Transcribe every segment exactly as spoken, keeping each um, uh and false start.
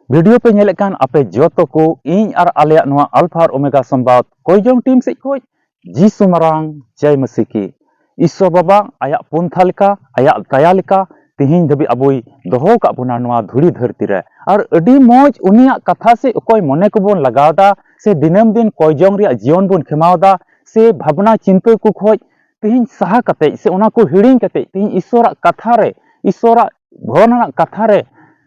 Video ᱯᱮ ᱧᱮᱞᱮᱫ ᱠᱟᱱ ᱟᱯᱮ ᱡᱚᱛᱚ ᱠᱚ, ᱤᱧ ᱟᱨ ᱟᱞᱮᱭᱟᱜ ᱱᱚᱣᱟ ᱟᱞᱯᱷᱟ ᱟᱨ ᱳᱢᱮᱜᱟ ᱥᱚᱢᱵᱟᱫ ᱠᱚᱭᱡᱚᱝ ᱴᱤᱢ ᱥᱮᱫ ᱠᱷᱚᱱ ᱡᱤᱥᱩ ᱢᱟᱨᱟᱝ, ᱡᱚᱭ ᱢᱟᱹᱥᱤ ᱠᱤ᱾ ᱤᱥᱥᱚᱨ ᱵᱟᱵᱟ ᱟᱭᱟᱜ ᱯᱚᱱᱛᱷᱟ ᱞᱮᱠᱟ, ᱟᱭᱟᱜ ᱫᱟᱭᱟ ᱞᱮᱠᱟ ᱛᱮᱦᱮᱧ ᱫᱷᱟᱹᱵᱤᱡ ᱟᱵᱚᱭ ᱫᱚᱦᱚ ᱟᱠᱟᱫ ᱵᱚᱱᱟ ᱱᱚᱣᱟ ᱫᱷᱩᱲᱤ ᱫᱷᱟᱹᱨᱛᱤ ᱨᱮ᱾ ᱟᱨ ᱟᱹᱰᱤ ᱢᱚᱡᱽ ᱩᱱᱤᱭᱟᱜ ᱠᱟᱛᱷᱟ ᱥᱮᱫ ᱚᱠᱚᱭ ᱢᱚᱱᱮ ᱠᱚᱵᱚᱱ ᱞᱟᱜᱟᱣ ᱮᱫᱟ ᱥᱮ ᱫᱤᱱᱟᱹᱢ ᱫᱤᱱ ᱠᱚᱭᱡᱚᱝ ᱨᱮᱭᱟᱜ ᱡᱤᱭᱚᱱ ᱵᱚᱱ ᱠᱷᱮᱢᱟᱣ ᱮᱫᱟ ᱥᱮ ᱵᱷᱟᱵᱽᱱᱟ ᱪᱤᱱᱛᱟᱹ ᱠᱚ ᱠᱷᱚᱡ ᱛᱮᱦᱮᱧ ᱥᱟᱦᱟ ᱠᱟᱛᱮᱡ ᱥᱮ ᱚᱱᱟ ᱠᱚ ᱦᱤᱲᱤᱧ ᱠᱟᱛᱮᱡ ᱛᱮᱦᱮᱧ ᱤᱥᱥᱚᱨᱟᱜ ᱠᱟᱛᱷᱟ ᱨᱮ, ᱤᱥᱥᱚᱨᱟᱜ ᱵᱷᱚᱨᱚᱱ ᱟᱱᱟᱜ ᱠᱟᱛᱷᱟ ᱨᱮ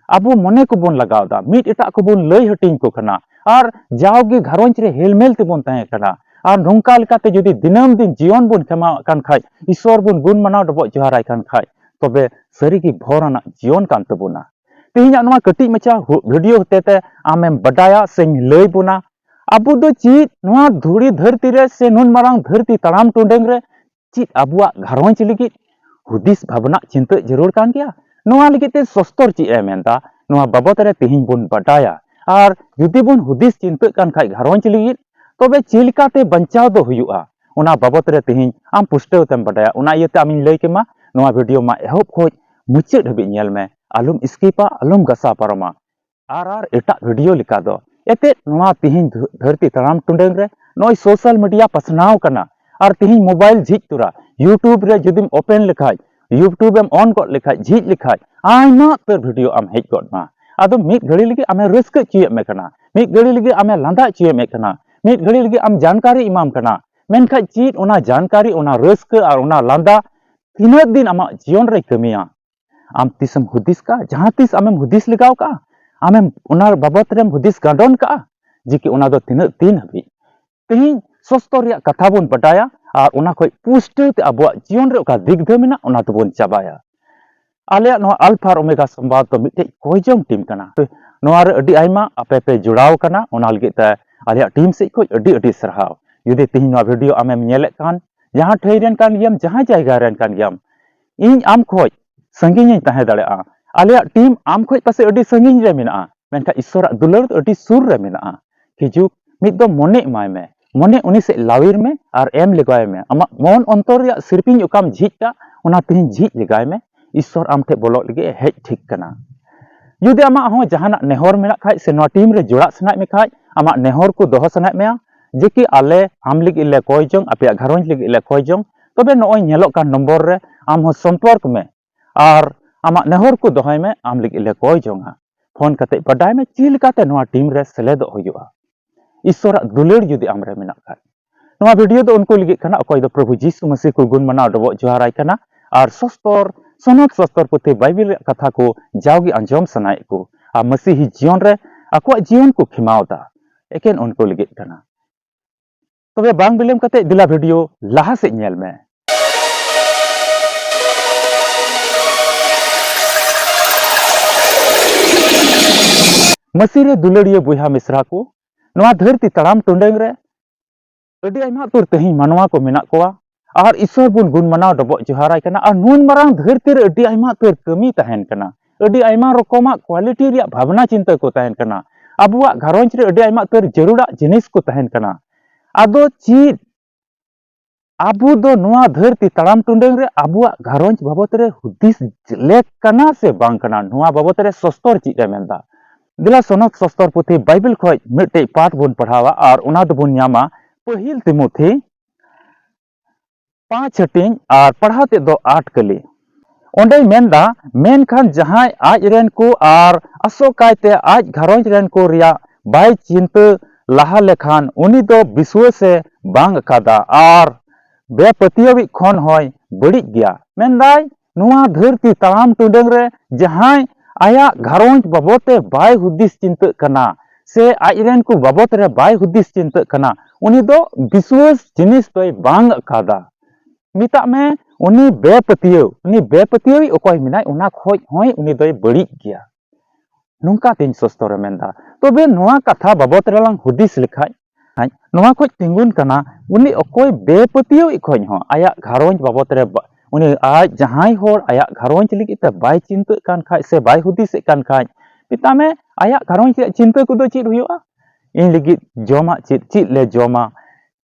ᱟᱵᱚ ᱢᱚᱱᱮ ᱠᱚᱵᱚᱱ ᱞᱟᱜᱟᱣ ᱮᱫᱟ, ᱢᱤᱫ ᱮᱴᱟᱜ ᱠᱚᱵᱚᱱ ᱞᱟᱹᱭ ᱦᱟᱹᱴᱤᱧ ᱠᱚ ᱠᱟᱱᱟ, ᱟᱨ ᱡᱟᱣᱜᱮ ᱜᱷᱟᱨᱚᱸᱡᱽ ᱨᱮ ᱦᱮᱞᱢᱮᱞ ᱛᱮᱵᱚᱱ ᱛᱟᱦᱮᱸ ᱠᱟᱱᱟ᱾ ᱟᱨ ᱱᱚᱝᱠᱟ ᱞᱮᱠᱟᱛᱮ ᱡᱩᱫᱤ ᱫᱤᱱᱟᱹᱢ ᱫᱤᱱ ᱡᱤᱭᱚᱱ ᱵᱚᱱ ᱠᱷᱮᱢᱟᱣᱟᱜ ᱠᱟᱱ ᱠᱷᱟᱡ, ᱤᱥᱥᱚᱨ ᱵᱚᱱ ᱜᱩᱱ ᱢᱟᱱᱟᱣ ᱰᱚᱵᱚᱜ ᱡᱚᱦᱟᱨᱟᱭ ᱠᱟᱱ ᱠᱷᱟᱡ, ᱛᱚᱵᱮ ᱥᱟᱹᱨᱤᱜᱮ ᱵᱷᱚᱨ ᱟᱱᱟᱜ ᱡᱤᱭᱚᱱ ᱠᱟᱱ ᱛᱟᱵᱚᱱᱟ᱾ ᱛᱮᱦᱮᱧᱟᱜ ᱱᱚᱣᱟ ᱠᱟᱹᱴᱤᱡ ᱢᱟᱪᱷᱟ ᱦᱩ-, ᱵᱷᱤᱰᱤᱭᱳ ᱦᱚᱛᱮᱛᱮ ᱟᱢᱮᱢ ᱵᱟᱰᱟᱭᱟ ᱥᱮᱧ ᱞᱟᱹᱭ ᱵᱚᱱᱟ, ᱟᱵᱚ ᱫᱚ ᱪᱮᱫ ᱱᱚᱣᱟ ᱫᱷᱩᱲᱤ ᱫᱷᱟᱹᱨᱛᱤ ᱨᱮ ᱥᱮ ᱱᱩᱱ ᱢᱟᱨᱟᱝ ᱫᱷᱟᱹᱨᱛᱤ ᱛᱟᱲᱟᱢ ᱴᱩᱰᱟᱹᱝ ᱨᱮ ᱪᱮᱫ ᱟᱵᱚᱣᱟᱜ ᱜᱷᱟᱨᱚᱸᱡᱽ ᱞᱟᱹᱜᱤᱫ ᱦᱩᱫᱤᱥ ᱵᱷᱟᱵᱽᱱᱟ ᱪᱤᱱᱛᱟᱹ ᱡᱟᱹᱨᱩᱲ ᱠᱟᱱ ᱜᱮᱭᱟ? ᱱᱚᱣᱟ ᱞᱟᱹᱜᱤᱫ ᱛᱮ ᱥᱚᱥᱛᱚᱨ ᱪᱮᱫ ᱮ ᱢᱮᱱᱫᱟ, ᱱᱚᱣᱟ ᱵᱟᱵᱚᱛ ᱨᱮ ᱛᱮᱦᱮᱧ ᱵᱚᱱ ᱵᱟᱰᱟᱭᱟ᱾ ᱟᱨ ᱡᱩᱫᱤ ᱵᱚᱱ ᱦᱩᱫᱤᱥ ᱪᱤᱱᱛᱟᱹᱜ ᱠᱟᱱ ᱠᱷᱟᱡ ᱜᱷᱟᱨᱚᱸᱡᱽ ᱞᱟᱹᱜᱤᱫ, ᱛᱚᱵᱮ ᱪᱮᱫ ᱞᱮᱠᱟᱛᱮ ᱵᱟᱧᱪᱟᱣ ᱫᱚ ᱦᱩᱭᱩᱜᱼᱟ, ᱚᱱᱟ ᱵᱟᱵᱚᱛ ᱨᱮ ᱛᱮᱦᱮᱧ ᱟᱢ ᱯᱩᱥᱴᱟᱹᱣ ᱛᱮᱢ ᱵᱟᱰᱟᱭᱟ᱾ ᱚᱱᱟ ᱤᱭᱟᱹᱛᱮ ᱟᱢᱤᱧ ᱞᱟᱹᱭ ᱠᱮᱢᱟ, ᱱᱚᱣᱟ ᱵᱷᱤᱰᱤᱭᱳ ᱢᱟ ᱮᱦᱚᱵ ᱠᱷᱚᱡ ᱢᱩᱪᱟᱹᱫ ᱦᱟᱹᱵᱤᱡ ᱧᱮᱞ ᱢᱮ, ᱟᱞᱚᱢ ᱥᱠᱤᱯᱟ, ᱟᱞᱚᱢ ᱜᱷᱟᱥᱟᱣ ᱯᱟᱨᱚᱢᱟ᱾ ᱟᱨ, ᱟᱨ ᱮᱴᱟᱜ ᱵᱷᱤᱰᱤᱭᱳ ᱞᱮᱠᱟ ᱫᱚ ᱮᱛᱮᱫ ᱱᱚᱣᱟ ᱛᱤᱦᱤᱧ ᱫᱷᱟᱹ-, ᱫᱷᱟᱹᱨᱛᱤ ᱛᱟᱲᱟᱢ ᱴᱩᱰᱟᱹᱝ ᱨᱮ ᱱᱚᱜᱼᱚᱭ ᱥᱳᱥᱟᱞ ᱢᱤᱰᱤᱭᱟ ᱯᱟᱥᱱᱟᱣ ᱠᱟᱱᱟ᱾ ᱟᱨ ᱛᱤᱦᱤᱧ ᱢᱳᱵᱟᱭᱤᱞ ᱡᱷᱤᱡ ᱛᱚᱨᱟ YouTube ᱨᱮ ᱡᱩᱫᱤᱢ ᱳᱯᱮᱱ ᱞᱮᱠᱷᱟᱡ, YouTube ᱮᱢ ᱚᱱ ᱜᱚᱫ ᱞᱮᱠᱷᱟᱡ, ᱡᱷᱤᱡ ᱞᱮᱠᱷᱟᱡ, ᱟᱭᱢᱟ ᱩᱛᱟᱹᱨ ᱵᱷᱤᱰᱤᱭᱳ ᱟᱢ ᱦᱮᱡ ᱜᱚᱫ ᱢᱟ᱾ ᱟᱫᱚ ᱢᱤᱫ ᱜᱷᱟᱹᱲᱤ ᱞᱟᱹᱜᱤᱫ ᱟᱢᱮ ᱨᱟᱹᱥᱠᱟᱹ ᱦᱚᱪᱚᱭᱮᱫ ᱢᱮ ᱠᱟᱱᱟ, ᱢᱤᱫ ᱜᱷᱟᱹᱲᱤ ᱞᱟᱹᱜᱤᱫ ᱟᱢᱮ ᱞᱟᱸᱫᱟ ᱦᱚᱪᱚᱭᱮᱫ ᱢᱮ ᱠᱟᱱᱟ, ᱢᱤᱫ ᱜᱷᱟᱹᱲᱤ ᱞᱟᱹᱜᱤᱫ ᱟᱢ ᱡᱟᱱᱠᱟᱨᱤ ᱮᱢᱟᱢ ᱠᱟᱱᱟ᱾ ᱢᱮᱱᱠᱷᱟᱡ ᱪᱮᱫ ᱚᱱᱟ ᱡᱟᱱᱠᱟᱨᱤ, ᱚᱱᱟ ᱨᱟᱹᱥᱠᱟᱹ ᱟᱨ ᱚᱱᱟ ᱞᱟᱸᱫᱟ ᱛᱤᱱᱟᱹᱜ ᱫᱤᱱ ᱟᱢᱟᱜ ᱡᱤᱭᱚᱱ ᱨᱮᱭ ᱠᱟᱹᱢᱤᱭᱟ? ᱟᱢ ᱛᱤᱥᱮᱢ ᱦᱩᱫᱤᱥ ᱠᱟᱜᱼᱟ? ᱡᱟᱦᱟᱸ ᱛᱤᱥ ᱟᱢᱮᱢ ᱦᱩᱫᱤᱥ ᱞᱮᱜᱟᱣ ᱠᱟᱜᱼᱟ? ᱟᱢᱮᱢ ᱚᱱᱟ ᱵᱟᱵᱚᱛ ᱨᱮᱢ ᱦᱩᱫᱤᱥ ᱜᱟᱸᱰᱚᱱ ᱠᱟᱜᱼᱟ ᱡᱮ ᱠᱤ ᱚᱱᱟ ᱫᱚ ᱛᱤᱱᱟᱹᱜ ᱫᱤᱱ ᱦᱟᱹᱵᱤᱡ? ᱛᱮᱦᱮᱧ ᱥᱚᱥᱛᱚ ᱨᱮᱭᱟᱜ ᱠᱟᱛᱷᱟ ᱵᱚᱱ ᱵᱟᱰᱟᱭᱟ ᱟᱨ ᱚᱱᱟ ᱠᱷᱚᱡ ᱯᱩᱥᱴᱟᱹᱣ ᱛᱮ ᱟᱵᱚᱣᱟᱜ ᱡᱤᱭᱚᱱ ᱨᱮ ᱚᱠᱟ ᱫᱤᱜᱽᱫᱷᱟᱹ ᱢᱮᱱᱟᱜ, ᱚᱱᱟ ᱫᱚᱵᱚᱱ ᱪᱟᱵᱟᱭᱟ᱾ ᱟᱞᱮᱭᱟᱜ ᱱᱚᱣᱟ ᱟᱞᱯᱷᱟ ᱟᱨ ᱳᱢᱮᱜᱟ ᱥᱚᱢᱵᱟᱫ ᱫᱚ ᱢᱤᱫᱴᱮᱡ ᱠᱚᱭᱡᱚᱝ ᱴᱤᱢ ᱠᱟᱱᱟ᱾ ᱱᱚᱣᱟ ᱨᱮ ᱟᱹᱰᱤ ᱟᱭᱢᱟ ᱟᱯᱮ ᱯᱮ ᱡᱚᱲᱟᱣ ᱠᱟᱱᱟ, ᱚᱱᱟ ᱞᱟᱹᱜᱤᱫ ᱛᱮ ᱟᱞᱮᱭᱟᱜ ᱴᱤᱢ ᱥᱮᱫ ᱠᱷᱚᱡ ᱟᱹᱰᱤ ᱟᱹᱰᱤ ᱥᱟᱨᱦᱟᱣ᱾ ᱡᱩᱫᱤ ᱛᱮᱦᱮᱧ ᱱᱚᱣᱟ ᱵᱷᱤᱰᱤᱭᱳ ᱟᱢᱮᱢ ᱧᱮᱞᱮᱫ ᱠᱟᱱ, ᱡᱟᱦᱟᱸ ᱴᱷᱟᱹᱭ ᱨᱮᱱ ᱠᱟᱱ ᱜᱮᱭᱟᱢ, ᱡᱟᱦᱟᱸ ᱡᱟᱭᱜᱟ ᱨᱮᱱ ᱠᱟᱱ ᱜᱮᱭᱟᱢ, ᱤᱧ ᱟᱢ ᱠᱷᱚᱡ ᱥᱟᱺᱜᱤᱧ ᱤᱧ ᱛᱟᱦᱮᱸ ᱫᱟᱲᱮᱭᱟᱜᱼᱟ, ᱟᱞᱮᱭᱟᱜ ᱴᱤᱢ ᱟᱢ ᱠᱷᱚᱡ ᱯᱟᱥᱮᱡ ᱟᱹᱰᱤ ᱥᱟᱺᱜᱤᱧ ᱨᱮ ᱢᱮᱱᱟᱜᱼᱟ, ᱢᱮᱱᱠᱷᱟᱱ ᱤᱥᱥᱚᱨᱟᱜ ᱫᱩᱞᱟᱹᱲ ᱫᱚ ᱟᱹᱰᱤ ᱥᱩᱨ ᱨᱮ ᱢᱮᱱᱟᱜᱼᱟ᱾ ᱦᱤᱡᱩᱜ, ᱢᱤᱫ ᱫᱚ ᱢᱚᱱᱮ ᱮᱢᱟᱭ ᱢᱮ, ᱢᱚᱱᱮ ᱩᱱᱤ ᱥᱮᱫ ᱞᱟᱣᱤᱨ ᱢᱮ ᱟᱨ ᱮᱢ ᱞᱮᱜᱟᱭ ᱢᱮ᱾ ᱟᱢᱟᱜ ᱢᱚᱱ ᱚᱱᱛᱚᱨ ᱨᱮᱭᱟᱜ ᱥᱤᱨᱯᱤᱧ ᱚᱠᱟᱢ ᱡᱷᱤᱡ ᱠᱟᱜ, ᱚᱱᱟ ᱛᱮᱦᱮᱧ ᱡᱷᱤᱡ ᱞᱮᱜᱟᱭ ᱢᱮ᱾ ᱤᱥᱥᱚᱨ ᱟᱢ ᱴᱷᱮᱡ ᱵᱚᱞᱚᱜ ᱞᱟᱹᱜᱤᱫ ᱮ ᱦᱮᱡ ᱴᱷᱤᱠ ᱠᱟᱱᱟ᱾ ᱡᱩᱫᱤ ᱟᱢᱟᱜ ᱦᱚᱸ ᱡᱟᱦᱟᱱᱟᱜ ᱱᱮᱦᱚᱨ ᱢᱮᱱᱟᱜ ᱠᱷᱟᱡ ᱥᱮ ᱱᱚᱣᱟ ᱴᱤᱢ ᱨᱮ ᱡᱚᱲᱟᱜ ᱥᱟᱱᱟᱭᱮᱫ ᱢᱮ ᱠᱷᱟᱡ, ᱟᱢᱟᱜ ᱱᱮᱦᱚᱨ ᱠᱚ ᱫᱚᱦᱚ ᱥᱟᱱᱟᱭᱮᱫ ᱢᱮᱭᱟ ᱡᱮ ᱠᱤ ᱟᱞᱮ ᱟᱢ ᱞᱟᱹᱜᱤᱫ ᱞᱮ ᱠᱚᱭ ᱡᱚᱝ, ᱟᱯᱮᱭᱟᱜ ᱜᱷᱟᱨᱚᱸᱡᱽ ᱞᱟᱹᱜᱤᱫ ᱞᱮ ᱠᱚᱭ ᱡᱚᱝ, ᱛᱚᱵᱮ ᱱᱚᱜᱼᱚᱭ ᱧᱮᱞᱚᱜ ᱠᱟᱱ ᱱᱚᱢᱵᱚᱨ ᱨᱮ ᱟᱢ ᱦᱚᱸ ᱥᱚᱢᱯᱚᱨᱠ ᱢᱮ ᱟᱨ ᱟᱢᱟᱜ ᱱᱮᱦᱚᱨ ᱠᱚ ᱫᱚᱦᱚᱭ ᱢᱮ, ᱟᱢ ᱞᱟᱹᱜᱤᱫ ᱞᱮ ᱠᱚᱭ ᱡᱚᱝᱟ᱾ ᱯᱷᱳᱱ ᱠᱟᱛᱮ ᱵᱟᱰᱟᱭ ᱢᱮ ᱪᱮᱫ ᱞᱮᱠᱟᱛᱮ ᱱᱚᱣᱟ ᱴᱤᱢ ᱨᱮ ᱥᱮᱞᱮᱫᱚᱜ ᱦᱩᱭᱩᱜᱼᱟ᱾ ᱤᱥᱥᱚᱨᱟᱜ ᱫᱩᱞᱟᱹᱲ ᱡᱩᱫᱤ ᱟᱢᱨᱮ ᱢᱮᱱᱟᱜ ᱠᱷᱟᱡ᱾ ᱱᱚᱣᱟ ᱵᱷᱤᱰᱤᱭᱳ ᱫᱚ ᱩᱱᱠᱩ ᱞᱟᱹᱜᱤᱫ ᱠᱟᱱᱟ ᱚᱠᱚᱭ ᱫᱚ ᱯᱨᱚᱵᱷᱩ ᱡᱤᱥᱩ ᱢᱟᱹᱥᱤ ᱠᱚ ᱜᱩᱱ ᱢᱟᱱᱟᱣ ᱰᱚᱵᱚᱜ ᱡᱚᱦᱟᱨᱟᱭ ᱠᱟᱱᱟ ᱟᱨ ᱥᱚᱥᱛᱚᱨ ᱥᱚᱱᱚᱛ ᱥᱚᱥᱛᱚᱨ ᱯᱩᱛᱷᱤ ᱵᱟᱭᱵᱮᱞ ᱨᱮᱭᱟᱜ ᱠᱟᱛᱷᱟ ᱠᱚ ᱡᱟᱣᱜᱮ ᱟᱸᱡᱚᱢ ᱥᱟᱱᱟᱭᱮᱫ ᱠᱚ ᱟᱨ ᱢᱟᱹᱥᱤᱦᱤ ᱡᱤᱭᱚᱱ ᱨᱮ ᱟᱠᱚᱣᱟᱜ ᱡᱤᱭᱚᱱ ᱠᱚ ᱠᱷᱮᱢᱟᱣ ᱮᱫᱟ, ᱮᱠᱮᱱ ᱩᱱᱠᱩ ᱞᱟᱹᱜᱤᱫ ᱠᱟᱱᱟ᱾ ᱛᱚᱵᱮ ᱵᱟᱝ ᱵᱤᱞᱚᱢ ᱠᱟᱛᱮ ᱫᱮᱞᱟ ᱵᱷᱤᱰᱤᱭᱳ ᱞᱟᱦᱟ ᱥᱮᱫ ᱧᱮᱞ ᱢᱮ᱾ ᱢᱟᱹᱥᱤ ᱨᱮ ᱫᱩᱞᱟᱹᱲᱤᱭᱟᱹ ᱵᱚᱭᱦᱟ ᱢᱤᱥᱨᱟ ᱠᱚ, ᱱᱚᱣᱟ ᱫᱷᱟᱹᱨᱛᱤ ᱛᱟᱲᱟᱢ ᱴᱩᱰᱟᱹᱝ ᱨᱮ ᱟᱹᱰᱤ ᱟᱭᱢᱟ ᱩᱛᱟᱹᱨ ᱛᱮᱦᱮᱧ ᱢᱟᱱᱣᱟ ᱠᱚ ᱢᱮᱱᱟᱜ ᱠᱚᱣᱟ ᱟᱨ ᱤᱥᱥᱚᱨ ᱵᱚᱱ ᱜᱩᱱ ᱢᱟᱱᱟᱣ ᱰᱚᱵᱚᱜ ᱡᱚᱦᱟᱨᱟᱭ ᱠᱟᱱᱟ᱾ ᱟᱨ ᱱᱩᱱ ᱢᱟᱨᱟᱝ ᱫᱷᱟᱹᱨᱛᱤ ᱨᱮ ᱟᱹᱰᱤ ᱟᱭᱢᱟ ᱩᱛᱟᱹᱨ ᱠᱟᱹᱢᱤ ᱛᱟᱦᱮᱱ ᱠᱟᱱᱟ, ᱟᱹᱰᱤ ᱟᱭᱢᱟ ᱨᱚᱠᱚᱢᱟᱜ ᱠᱣᱟᱞᱤᱴᱤ ᱨᱮᱭᱟᱜ ᱵᱷᱟᱵᱽᱱᱟ ᱪᱤᱱᱛᱟᱹ ᱠᱚ ᱛᱟᱦᱮᱱ ᱠᱟᱱᱟ, ᱟᱵᱚᱣᱟᱜ ᱜᱷᱟᱨᱚᱸᱡᱽ ᱨᱮ ᱟᱹᱰᱤ ᱟᱭᱢᱟ ᱩᱛᱟᱹᱨ ᱡᱟᱹᱨᱩᱲᱟᱜ ᱡᱤᱱᱤᱥ ᱠᱚ ᱛᱟᱦᱮᱱ ᱠᱟᱱᱟ᱾ ᱟᱫᱚ ᱪᱮᱫ ᱟᱵᱚ ᱫᱚ ᱱᱚᱣᱟ ᱫᱷᱟᱹᱨᱛᱤ ᱛᱟᱲᱟᱢ ᱴᱩᱰᱟᱹᱝ ᱨᱮ ᱟᱵᱚᱣᱟᱜ ᱜᱷᱟᱨᱚᱸᱡᱽ ᱵᱟᱵᱚᱛ ᱨᱮ ᱦᱩᱫᱤᱥ ᱞᱮᱠ ᱠᱟᱱᱟ ᱥᱮ ᱵᱟᱝ ᱠᱟᱱᱟ? ᱱᱚᱣᱟ ᱵᱟᱵᱚᱛ ᱨᱮ ᱥᱚᱥᱛᱚᱨ ᱪᱮᱫ ᱮ ᱢᱮᱱᱫᱟ? ᱫᱮᱞᱟ ᱥᱚᱱᱚᱛ ᱥᱚᱥᱛᱚᱨ ᱯᱩᱛᱷᱤ ᱵᱟᱭᱵᱮᱞ ᱠᱷᱚᱡ ᱢᱤᱫᱴᱮᱡ ᱯᱟᱴ ᱵᱚᱱ ᱯᱟᱲᱦᱟᱣᱟ ᱟᱨ ᱚᱱᱟ ᱫᱚᱵᱚᱱ ᱧᱟᱢᱟ ᱯᱟᱹᱦᱤᱞ ᱛᱤᱢᱚᱛᱷᱤ ᱯᱟᱸᱪ ᱦᱟᱹᱴᱤᱧ ᱟᱨ ᱯᱟᱲᱦᱟᱣ ᱛᱮᱫ ᱫᱚ ᱟᱴ ᱠᱟᱹᱞᱤ᱾ ᱚᱸᱰᱮᱭ ᱢᱮᱱᱫᱟ, ᱢᱮᱱᱠᱷᱟᱱ ᱡᱟᱦᱟᱸᱭ ᱟᱡ ᱨᱮᱱ ᱠᱚ ᱟᱨ ᱟᱥᱚᱠᱟᱭᱛᱮ ᱟᱡ ᱜᱷᱟᱨᱚᱸᱡᱽ ᱨᱮᱱ ᱠᱚ ᱨᱮᱭᱟᱜ ᱵᱟᱭ ᱪᱤᱱᱛᱟᱹ ᱞᱟᱦᱟ ᱞᱮᱠᱷᱟᱱ ᱩᱱᱤ ᱫᱚ ᱵᱤᱥᱣᱟᱹᱥᱮ ᱵᱟᱝ ᱟᱠᱟᱫᱟ ᱟᱨ ᱵᱮᱯᱟᱹᱛᱭᱟᱹᱣᱤᱡ ᱠᱷᱚᱱ ᱦᱚᱸᱭ ᱵᱟᱹᱲᱤᱡ ᱜᱮᱭᱟ᱾ ᱢᱮᱱᱫᱟᱭ, ᱱᱚᱣᱟ ᱫᱷᱟᱹᱨᱛᱤ ᱛᱟᱲᱟᱢ ᱴᱩᱰᱟᱹᱝ ᱨᱮ ᱡᱟᱦᱟᱸᱭ ᱟᱭᱟᱜ ᱜᱷᱟᱨᱚᱸᱡᱽ ᱵᱟᱵᱚᱛ ᱛᱮ ᱵᱟᱭ ᱦᱩᱫᱤᱥ ᱪᱤᱱᱛᱟᱹᱜ ᱠᱟᱱᱟ ᱥᱮ ᱟᱡ ᱨᱮᱱ ᱠᱚ ᱵᱟᱵᱚᱛ ᱨᱮ ᱵᱟᱭ ᱦᱩᱫᱤᱥ ᱪᱤᱱᱛᱟᱹᱜ ᱠᱟᱱᱟ, ᱩᱱᱤ ᱫᱚ ᱵᱤᱥᱣᱟᱹᱥ ᱡᱤᱱᱤᱥ ᱫᱚᱭ ᱵᱟᱝ ᱟᱠᱟᱫᱟ᱾ ᱢᱮᱛᱟᱜ ᱢᱮ, ᱩᱱᱤ ᱵᱮᱯᱟᱹᱛᱭᱟᱹᱣ, ᱩᱱᱤ ᱵᱮᱯᱟᱹᱛᱭᱟᱹᱣᱤᱡ ᱚᱠᱚᱭ ᱢᱮᱱᱟᱭ, ᱚᱱᱟ ᱠᱷᱚᱡ ᱦᱚᱸᱭ ᱩᱱᱤ ᱫᱚᱭ ᱵᱟᱹᱲᱤᱡ ᱜᱮᱭᱟ᱾ ᱱᱚᱝᱠᱟ ᱛᱤᱧ ᱥᱚᱥᱛᱚᱨᱮ ᱢᱮᱱᱫᱟ᱾ ᱛᱚᱵᱮ ᱱᱚᱣᱟ ᱠᱟᱛᱷᱟ ᱵᱟᱵᱚᱛ ᱨᱮᱞᱟᱝ ᱦᱩᱫᱤᱥ ᱞᱮᱠᱷᱟᱡ, ᱱᱚᱣᱟ ᱠᱷᱚᱡ ᱛᱤᱸᱜᱩᱱ ᱠᱟᱱᱟ, ᱩᱱᱤ ᱚᱠᱚᱭ ᱵᱮᱯᱟᱹᱛᱭᱟᱹᱣᱤᱡ ᱠᱷᱚᱡ ᱦᱚᱸ ᱟᱭᱟᱜ ᱜᱷᱟᱨᱚᱸᱡᱽ ᱵᱟᱵᱚᱛ ᱨᱮ ᱵᱟ-, ᱩᱱᱤ ᱟᱡ ᱡᱟᱦᱟᱸᱭ ᱦᱚᱲ ᱟᱭᱟᱜ ᱜᱷᱟᱨᱚᱸᱡᱽ ᱞᱟᱹᱜᱤᱫ ᱛᱮ ᱵᱟᱭ ᱪᱤᱱᱛᱟᱹᱜ ᱠᱟᱱ ᱠᱷᱟᱡ ᱥᱮ ᱵᱟᱭ ᱦᱩᱫᱤᱥᱮᱫ ᱠᱟᱱ ᱠᱷᱟᱡ, ᱢᱮᱛᱟᱜ ᱢᱮ, ᱟᱭᱟᱜ ᱜᱷᱟᱨᱚᱸᱡᱽ ᱨᱮᱭᱟᱜ ᱪᱤᱱᱛᱟᱹ ᱠᱚᱫᱚ ᱪᱮᱫ ᱦᱩᱭᱩᱜᱼᱟ? ᱤᱧ ᱞᱟᱹᱜᱤᱫ ᱡᱚᱢᱟᱜ ᱪᱮᱫ, ᱪᱮᱫ ᱞᱮ ᱡᱚᱢᱟ,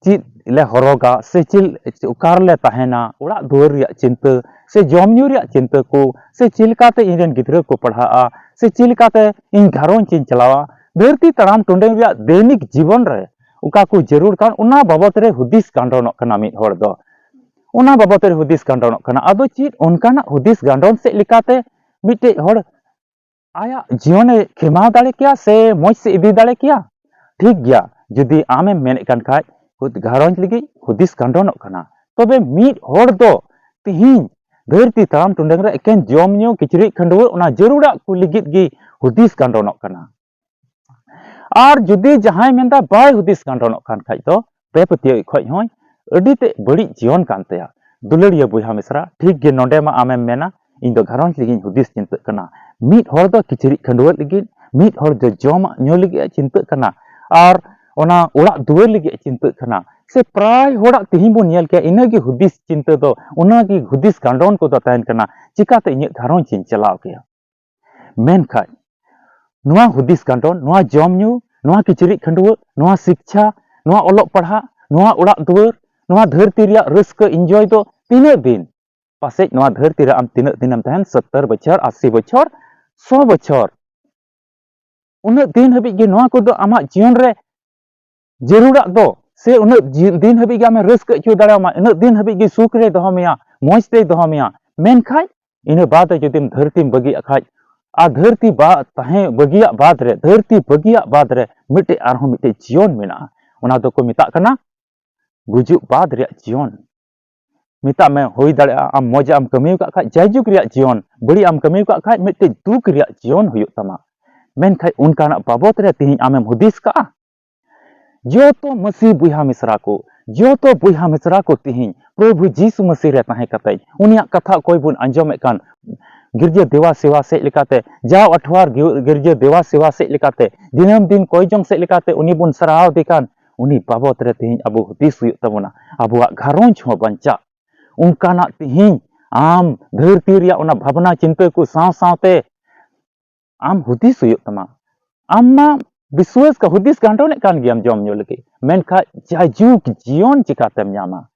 ᱪᱮᱫ ᱞᱮ ᱦᱚᱨᱚᱜᱟ, ᱥᱮ ᱪᱮᱫ, ᱚᱠᱟ ᱨᱮᱞᱮ ᱛᱟᱦᱮᱱᱟ, ᱚᱲᱟᱜ ᱫᱩᱣᱟᱹᱨ ᱨᱮᱭᱟᱜ ᱪᱤᱱᱛᱟᱹ, ᱥᱮ ᱡᱚᱢ ᱧᱩ ᱨᱮᱭᱟᱜ ᱪᱤᱱᱛᱟᱹ ᱠᱚ, ᱥᱮ ᱪᱮᱫ ᱞᱮᱠᱟᱛᱮ ᱤᱧ ᱨᱮᱱ ᱜᱤᱫᱽᱨᱟᱹ ᱠᱚ ᱯᱟᱲᱦᱟᱜᱼᱟ, ᱥᱮ ᱪᱮᱫ ᱞᱮᱠᱟᱛᱮ ᱤᱧ ᱜᱷᱟᱨᱚᱸᱡᱽ ᱤᱧ ᱪᱟᱞᱟᱣᱟ, ᱫᱷᱟᱹᱨᱛᱤ ᱛᱟᱲᱟᱢ ᱴᱩᱰᱟᱹᱝ ᱨᱮᱭᱟᱜ ᱫᱮᱱᱤᱠ ᱡᱤᱵᱚᱱ ᱨᱮ ᱚᱠᱟ ᱠᱚ ᱡᱟᱹᱨᱩᱲ ᱠᱟᱱ, ᱚᱱᱟ ᱵᱟᱵᱚᱛ ᱨᱮ ᱦᱩᱫᱤᱥ ᱜᱟᱱᱰᱚᱱᱚᱜ ᱠᱟᱱᱟ ᱢᱤᱫ ᱦᱚᱲ ᱫᱚ᱾ ᱚᱱᱟ ᱵᱟᱵᱚᱛ ᱨᱮ ᱦᱩᱫᱤᱥ ᱜᱟᱱᱰᱚᱱᱚᱜ ᱠᱟᱱᱟ᱾ ᱟᱫᱚ ᱪᱮᱫ ᱚᱱᱠᱟᱱᱟᱜ ᱦᱩᱫᱤᱥ ᱜᱟᱱᱰᱚᱱ ᱥᱮᱫ ᱞᱮᱠᱟᱛᱮ ᱢᱤᱫᱴᱮᱡ ᱦᱚᱲ ᱟᱭᱟᱜ ᱡᱤᱭᱚᱱᱮ ᱠᱷᱮᱢᱟᱣ ᱫᱟᱲᱮ ᱠᱮᱭᱟ ᱥᱮ ᱢᱚᱡᱽ ᱥᱮᱫ ᱤᱫᱤ ᱫᱟᱲᱮ ᱠᱮᱭᱟ? ᱴᱷᱤᱠ ᱜᱮᱭᱟ, ᱡᱩᱫᱤ ᱟᱢᱮᱢ ᱢᱮᱱᱮᱫ ᱠᱟᱱ ᱠᱷᱟᱡ, ᱦᱩᱫ-, ᱜᱷᱟᱨᱚᱸᱡᱽ ᱞᱟᱹᱜᱤᱫ ᱦᱩᱫᱤᱥ ᱜᱟᱱᱰᱚᱱᱚᱜ ᱠᱟᱱᱟ, ᱛᱚᱵᱮ ᱢᱤᱫ ᱦᱚᱲ ᱫᱚ ᱛᱤᱦᱤᱧ ᱫᱷᱟᱹᱨᱛᱤ ᱛᱟᱲᱟᱢ ᱴᱩᱰᱟᱹᱝ ᱨᱮ ᱮᱠᱮᱱ ᱡᱚᱢ ᱧᱩ, ᱠᱤᱪᱨᱤᱡ ᱠᱷᱟᱹᱰᱩᱣᱟᱹᱜ, ᱚᱱᱟ ᱡᱟᱹᱨᱩᱲᱟᱜ ᱠᱚ ᱞᱟᱹᱜᱤᱫ ᱜᱮ ᱦᱩᱫᱤᱥ ᱜᱟᱱᱰᱚᱱᱚᱜ ᱠᱟᱱᱟ᱾ ᱟᱨ ᱡᱩᱫᱤ ᱡᱟᱦᱟᱸᱭ ᱢᱮᱱᱫᱟ ᱵᱟᱭ ᱦᱩᱫᱤᱥ ᱜᱟᱱᱰᱚᱱᱚᱜ ᱠᱟᱱ ᱠᱷᱟᱡ ᱫᱚ, ᱵᱮᱯᱟᱹᱛᱭᱟᱹᱣ ᱠᱷᱚᱡ ᱦᱚᱸᱭ ᱟᱹᱰᱤ ᱛᱮᱫ ᱵᱟᱹᱲᱤᱡ ᱡᱤᱭᱚᱱ ᱠᱟᱱ ᱛᱟᱭᱟ᱾ ᱫᱩᱞᱟᱹᱲᱤᱭᱟᱹ ᱵᱚᱭᱦᱟ ᱢᱤᱥᱨᱟ, ᱴᱷᱤᱠ ᱜᱮ, ᱱᱚᱰᱮ ᱢᱟ ᱟᱢᱮᱢ ᱢᱮᱱᱟ, ᱤᱧ ᱫᱚ ᱜᱷᱟᱨᱚᱸᱡᱽ ᱞᱟᱹᱜᱤᱫ ᱤᱧ ᱦᱩᱫᱤᱥ ᱪᱤᱱᱛᱟᱹᱜ ᱠᱟᱱᱟ᱾ ᱢᱤᱫ ᱦᱚᱲ ᱫᱚ ᱠᱤᱪᱨᱤᱡ ᱠᱷᱟᱹᱰᱩᱣᱟᱹᱜ ᱞᱟᱹᱜᱤᱫ, ᱢᱤᱫ ᱦᱚᱲ ᱫᱚ ᱡᱚᱢᱟᱜ ᱧᱩ ᱞᱟᱹᱜᱤᱫ ᱮ ᱪᱤᱱᱛᱟᱹᱜ ᱠᱟᱱᱟ, ᱟᱨ ᱚᱱᱟ ᱚᱲᱟᱜ ᱫᱩᱣᱟᱹᱨ ᱞᱟᱹᱜᱤᱫ ᱮ ᱪᱤᱱᱛᱟᱹᱜ ᱠᱟᱱᱟ᱾ ᱥᱮ ᱯᱨᱟᱭ ᱦᱚᱲᱟᱜ ᱛᱤᱦᱤᱧ ᱵᱚᱱ ᱧᱮᱞ ᱠᱮᱭᱟ, ᱤᱱᱟᱹᱜᱮ ᱦᱩᱫᱤᱥ ᱪᱤᱱᱛᱟᱹ ᱫᱚ, ᱚᱱᱟᱜᱮ ᱦᱩᱫᱤᱥ ᱜᱟᱱᱰᱚᱱ ᱠᱚᱫᱚ ᱛᱟᱦᱮᱱ ᱠᱟᱱᱟ, ᱪᱤᱠᱟᱛᱮ ᱤᱧᱟᱹᱜ ᱜᱷᱟᱨᱚᱸᱡᱽ ᱤᱧ ᱪᱟᱞᱟᱣ ᱠᱮᱭᱟ᱾ ᱢᱮᱱᱠᱷᱟᱡ ᱱᱚᱣᱟ ᱦᱩᱫᱤᱥ ᱜᱟᱱᱰᱚᱱ, ᱱᱚᱣᱟ ᱡᱚᱢ ᱧᱩ, ᱱᱚᱣᱟ ᱠᱤᱪᱨᱤᱡ ᱠᱷᱟᱹᱰᱩᱣᱟᱹᱜ, ᱱᱚᱣᱟ ᱥᱤᱠᱪᱷᱟ, ᱱᱚᱣᱟ ᱚᱞᱚᱜ ᱯᱟᱲᱦᱟᱜ, ᱱᱚᱣᱟ ᱚᱲᱟᱜ ᱫᱩᱣᱟᱹᱨ, ᱱᱚᱣᱟ ᱫᱷᱟᱹᱨᱛᱤ ᱨᱮᱭᱟᱜ ᱨᱟᱹᱥᱠᱟᱹ enjoy ᱫᱚ ᱛᱤᱱᱟᱹᱜ ᱫᱤᱱ? ᱯᱟᱥᱮᱡ ᱱᱚᱣᱟ ᱫᱷᱟᱹᱨᱛᱤ ᱨᱮ ᱟᱢ ᱛᱤᱱᱟᱹᱜ ᱫᱤᱱᱮᱢ ᱛᱟᱦᱮᱱ, ᱥᱚᱛᱛᱚᱨ ᱵᱚᱪᱷᱚᱨ, ᱟᱥᱤ ᱵᱚᱪᱷᱚᱨ, ᱥᱚ ᱵᱚᱪᱷᱚᱨ, ᱩᱱᱟᱹᱜ ᱫᱤᱱ ᱦᱟᱹᱵᱤᱡ ᱜᱮ ᱱᱚᱣᱟ ᱠᱚᱫᱚ ᱟᱢᱟᱜ ᱡᱤᱭᱚᱱ ᱨᱮ ᱡᱟᱹᱨᱩᱲᱟᱜ ᱫᱚ, ᱥᱮ ᱩᱱᱟᱹᱜ ᱡᱤ-, ᱫᱤᱱ ᱦᱟᱹᱵᱤᱡ ᱜᱮ ᱟᱢᱮ ᱨᱟᱹᱥᱠᱟᱹ ᱦᱚᱪᱚ ᱫᱟᱲᱮᱭᱟᱢᱟ, ᱩᱱᱟᱹᱜ ᱫᱤᱱ ᱦᱟᱹᱵᱤᱡ ᱜᱮ ᱥᱩᱠ ᱨᱮᱭ ᱫᱚᱦᱚ ᱢᱮᱭᱟ, ᱢᱚᱡᱽ ᱛᱮᱭ ᱫᱚᱦᱚ ᱢᱮᱭᱟ᱾ ᱢᱮᱱᱠᱷᱟᱡ ᱤᱱᱟᱹ ᱵᱟᱫ ᱨᱮ ᱡᱩᱫᱤᱢ ᱫᱷᱟᱹᱨᱛᱤᱢ ᱵᱟᱹᱜᱤᱭᱟᱜ ᱠᱷᱟᱡ, ᱟᱨ ᱫᱷᱟᱹᱨᱛᱤ ᱵᱟ-, ᱛᱟᱦᱮᱸ ᱵᱟᱹᱜᱤᱭᱟᱜ ᱵᱟᱫ ᱨᱮ, ᱫᱷᱟᱹᱨᱛᱤ ᱵᱟᱹᱜᱤᱭᱟᱜ ᱵᱟᱫ ᱨᱮ ᱢᱤᱫᱴᱮᱡ, ᱟᱨᱦᱚᱸ ᱢᱤᱫᱴᱮᱡ ᱡᱤᱭᱚᱱ ᱢᱮᱱᱟᱜᱼᱟ᱾ ᱚᱱᱟ ᱫᱚᱠᱚ ᱢᱮᱛᱟᱜ ᱠᱟᱱᱟ ᱜᱩᱡᱩᱜ ᱵᱟᱫ ᱨᱮᱭᱟᱜ ᱡᱤᱭᱚᱱ᱾ ᱢᱮᱛᱟᱜ ᱢᱮ, ᱦᱩᱭ ᱫᱟᱲᱮᱭᱟᱜᱼᱟ ᱟᱢ ᱢᱚᱡᱟᱜ ᱮᱢ ᱠᱟᱹᱢᱤ ᱟᱠᱟᱫ ᱠᱷᱟᱡ, ᱡᱟᱭᱡᱩᱜᱽ ᱨᱮᱭᱟᱜ ᱡᱤᱭᱚᱱ, ᱵᱟᱹᱲᱤᱡ ᱮᱢ ᱠᱟᱹᱢᱤ ᱟᱠᱟᱫ ᱠᱷᱟᱡ, ᱢᱤᱫᱴᱮᱡ ᱫᱩᱠ ᱨᱮᱭᱟᱜ ᱡᱤᱭᱚᱱ ᱦᱩᱭᱩᱜ ᱛᱟᱢᱟ᱾ ᱢᱮᱱᱠᱷᱟᱡ ᱚᱱᱠᱟᱱᱟᱜ ᱵᱟᱵᱚᱛ ᱨᱮ ᱛᱮᱦᱮᱧ ᱟᱢᱮᱢ ᱦᱩᱫᱤᱥ ᱠᱟᱜᱼᱟ? ᱡᱚᱛᱚ ᱢᱟᱹᱥᱤ ᱵᱚᱭᱦᱟ ᱢᱤᱥᱨᱟ ᱠᱚ, ᱡᱚᱛᱚ ᱵᱚᱭᱦᱟ ᱢᱤᱥᱨᱟ ᱠᱚ ᱛᱮᱦᱮᱧ ᱯᱨᱚᱵᱷᱩ ᱡᱤᱥᱩ ᱢᱟᱹᱥᱤ ᱨᱮ ᱛᱟᱦᱮᱸ ᱠᱟᱛᱮ ᱩᱱᱤᱭᱟᱜ ᱠᱟᱛᱷᱟ ᱚᱠᱚᱭ ᱵᱚᱱ ᱟᱸᱡᱚᱢᱮᱫ ᱠᱟᱱ, ᱜᱤᱨᱡᱟᱹ ᱫᱮᱣᱟ ᱥᱮᱣᱟ ᱥᱮᱫ ᱞᱮᱠᱟᱛᱮ, ᱡᱟᱣ ᱟᱴᱷᱣᱟᱨ ᱜᱤ-, ᱜᱤᱨᱡᱟᱹ ᱫᱮᱣᱟ ᱥᱮᱣᱟ ᱥᱮᱫ ᱞᱮᱠᱟᱛᱮ, ᱫᱤᱱᱟᱹᱢ ᱫᱤᱱ ᱠᱚᱭ ᱡᱚᱝ ᱥᱮᱫ ᱞᱮᱠᱟᱛᱮ ᱩᱱᱤ ᱵᱚᱱ ᱥᱟᱨᱦᱟᱣ ᱫᱮ ᱠᱟᱱ, ᱩᱱᱤ ᱵᱟᱵᱚᱛ ᱨᱮ ᱛᱮᱦᱮᱧ ᱟᱵᱚ ᱦᱩᱫᱤᱥ ᱦᱩᱭᱩᱜ ᱛᱟᱵᱚᱱᱟ, ᱟᱵᱚᱣᱟᱜ ᱜᱷᱟᱨᱚᱸᱡᱽ ᱦᱚᱸ ᱵᱟᱧᱪᱟᱜ᱾ ᱚᱱᱠᱟᱱᱟᱜ ᱛᱮᱦᱮᱧ ᱟᱢ ᱫᱷᱟᱹᱨᱛᱤ ᱨᱮᱭᱟᱜ ᱚᱱᱟ ᱵᱷᱟᱵᱽᱱᱟ ᱪᱤᱱᱛᱟᱹ ᱠᱚ ᱥᱟᱶ ᱥᱟᱶᱛᱮ ᱟᱢ ᱦᱩᱫᱤᱥ ᱦᱩᱭᱩᱜ ᱛᱟᱢᱟ᱾ ᱟᱢ ᱢᱟ ᱵᱤᱥᱣᱟᱹᱥ ᱠᱟ ᱦᱩᱫᱤᱥ ᱜᱟᱱᱰᱚᱱᱮᱫ ᱠᱟᱱ ᱜᱮᱭᱟᱢ ᱡᱚᱢ ᱧᱩ ᱞᱟᱹᱜᱤᱫ, ᱢᱮᱱᱠᱷᱟᱡ ᱡᱟᱭᱡᱩᱜᱽ ᱡᱤᱭᱚᱱ ᱪᱤᱠᱟᱛᱮᱢ ᱧᱟᱢᱟ?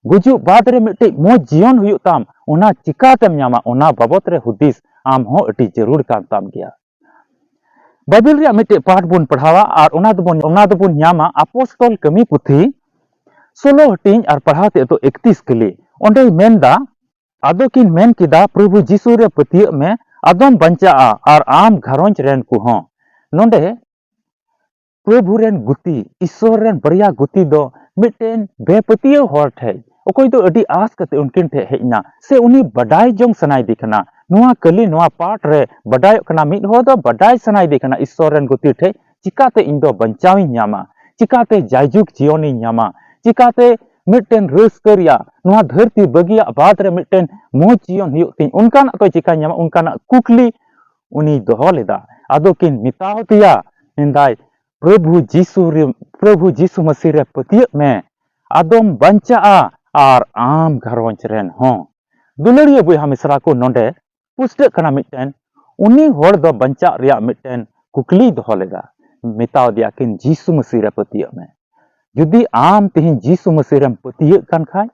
ᱜᱩᱡᱩᱜ ᱵᱟᱫ ᱨᱮ ᱢᱤᱫᱴᱮᱡ ᱢᱚᱡᱽ ᱡᱤᱭᱚᱱ ᱦᱩᱭᱩᱜ ᱛᱟᱢ, ᱚᱱᱟ ᱪᱤᱠᱟᱛᱮᱢ ᱧᱟᱢᱟ? ᱚᱱᱟ ᱵᱟᱵᱚᱛ ᱨᱮ ᱦᱩᱫᱤᱥ ᱟᱢ ᱦᱚᱸ ᱟᱹᱰᱤ ᱡᱟᱹᱨᱩᱲ ᱠᱟᱱ ᱛᱟᱢ ᱜᱮᱭᱟ᱾ ᱵᱟᱭᱵᱮᱞ ᱨᱮᱭᱟᱜ ᱢᱤᱫᱴᱮᱡ ᱯᱟᱴ ᱵᱚᱱ ᱯᱟᱲᱦᱟᱣᱟ ᱟᱨ ᱚᱱᱟ ᱫᱚᱵᱚᱱ, ᱚᱱᱟ ᱫᱚᱵᱚᱱ ᱧᱟᱢᱟ ᱟᱯᱚᱥᱛᱚᱞ ᱠᱟᱹᱢᱤ ᱯᱩᱛᱷᱤ ᱥᱳᱞᱳ ᱦᱟᱹᱴᱤᱧ ᱟᱨ ᱯᱟᱲᱦᱟᱣ ᱛᱮ ᱫᱚ ᱮᱠᱛᱤᱥ ᱠᱟᱹᱞᱤ᱾ ᱚᱸᱰᱮᱭ ᱢᱮᱱᱫᱟ, ᱟᱫᱚ ᱠᱤᱱ ᱢᱮᱱ ᱠᱮᱫᱟ, "ᱯᱨᱚᱵᱷᱩ ᱡᱤᱥᱩ ᱨᱮ ᱯᱟᱹᱛᱭᱟᱹᱜ ᱢᱮ, ᱟᱫᱚᱢ ᱵᱟᱧᱪᱟᱜᱼᱟ, ᱟᱨ ᱟᱢ ᱜᱷᱟᱨᱚᱸᱡᱽ ᱨᱮᱱ ᱠᱚᱦᱚᱸ᱾" ᱱᱚᱰᱮ ᱯᱨᱚᱵᱷᱩ ᱨᱮᱱ ᱜᱩᱛᱤ, ᱤᱥᱥᱚᱨ ᱨᱮᱱ ᱵᱟᱨᱭᱟ ᱜᱩᱛᱤ ᱫᱚ ᱢᱤᱫᱴᱮᱱ ᱵᱮᱯᱟᱹᱛᱭᱟᱹᱣ ᱦᱚᱲ ᱴᱷᱮᱡ, ᱚᱠᱚᱭ ᱫᱚ ᱟᱹᱰᱤ ᱟᱸᱥ ᱠᱟᱛᱮ ᱩᱱᱠᱤᱱ ᱴᱷᱮᱡ ᱦᱮᱡ ᱮᱱᱟ, ᱥᱮ ᱩᱱᱤ ᱵᱟᱰᱟᱭ ᱡᱚᱝ ᱥᱟᱱᱟᱭᱮᱫᱮ ᱠᱟᱱᱟ᱾ ᱱᱚᱣᱟ ᱠᱟᱹᱞᱤ, ᱱᱚᱣᱟ ᱯᱟᱴ ᱨᱮ ᱵᱟᱰᱟᱭᱚᱜ ᱠᱟᱱᱟ, ᱢᱤᱫ ᱦᱚᱲ ᱫᱚ ᱵᱟᱰᱟᱭ ᱥᱟᱱᱟᱭᱮᱫᱮ ᱠᱟᱱᱟ ᱤᱥᱥᱚᱨ ᱨᱮᱱ ᱜᱩᱛᱤ ᱴᱷᱮᱡ, ᱪᱤᱠᱟᱛᱮ ᱤᱧ ᱫᱚ ᱵᱟᱧᱪᱟᱣᱤᱧ ᱧᱟᱢᱟ? ᱪᱤᱠᱟᱛᱮ ᱡᱟᱭᱡᱩᱜᱽ ᱡᱤᱭᱚᱱᱤᱧ ᱧᱟᱢᱟ? ᱪᱤᱠᱟᱛᱮ ᱢᱤᱫᱴᱮᱱ ᱨᱟᱹᱥᱠᱟᱹ ᱨᱮᱭᱟᱜ, ᱱᱚᱣᱟ ᱫᱷᱟᱹᱨᱛᱤ ᱵᱟᱹᱜᱤᱭᱟᱜ ᱵᱟᱫ ᱨᱮ ᱢᱤᱫᱴᱮᱱ ᱢᱚᱡᱽ ᱡᱤᱭᱚᱱ ᱦᱩᱭᱩᱜ ᱛᱤᱧ, ᱚᱱᱠᱟᱱᱟᱜ ᱠᱚ ᱪᱤᱠᱟᱧ ᱧᱟᱢᱟ? ᱚᱱᱠᱟᱱᱟᱜ ᱠᱩᱠᱞᱤ ᱩᱱᱤᱭ ᱫᱚᱦᱚ ᱞᱮᱫᱟ᱾ ᱟᱫᱚ ᱠᱤᱱ ᱢᱮᱛᱟᱣ ᱫᱮᱭᱟ, ᱢᱮᱱᱫᱟᱭ, "ᱯᱨᱚᱵᱷᱩ ᱡᱤᱥᱩ ᱨᱮ, ᱯᱨᱚᱵᱷᱩ ᱡᱤᱥᱩ ᱢᱟᱹᱥᱤ ᱨᱮ ᱯᱟᱹᱛᱭᱟᱹᱜ ᱢᱮ, ᱟᱫᱚᱢ ᱵᱟᱧᱪᱟᱜᱼᱟ, ᱟᱨ ᱟᱢ ᱜᱷᱟᱨᱚᱸᱡᱽ ᱨᱮᱱ ᱦᱚᱸ᱾" ᱫᱩᱞᱟᱹᱲᱤᱭᱟᱹ ᱵᱚᱭᱦᱟ ᱢᱤᱥᱨᱟ ᱠᱚ, ᱱᱚᱰᱮ ᱯᱩᱥᱴᱟᱹᱜ ᱠᱟᱱᱟ ᱢᱤᱫᱴᱮᱱ, ᱩᱱᱤ ᱦᱚᱲ ᱫᱚ ᱵᱟᱧᱪᱟᱜ ᱨᱮᱭᱟᱜ ᱢᱤᱫᱴᱮᱱ ᱠᱩᱠᱞᱤᱭ ᱫᱚᱦᱚ ᱞᱮᱫᱟ᱾ ᱢᱮᱛᱟᱣ ᱫᱮᱭᱟ ᱠᱤᱱ, "ᱡᱤᱥᱩ ᱢᱟᱹᱥᱤ ᱨᱮ ᱯᱟᱹᱛᱭᱟᱹᱜ ᱢᱮ᱾" ᱡᱩᱫᱤ ᱟᱢ ᱛᱮᱦᱮᱧ ᱡᱤᱥᱩ ᱢᱟᱹᱥᱤ ᱨᱮᱢ ᱯᱟᱹᱛᱭᱟᱹᱜ ᱠᱟᱱ ᱠᱷᱟᱡ,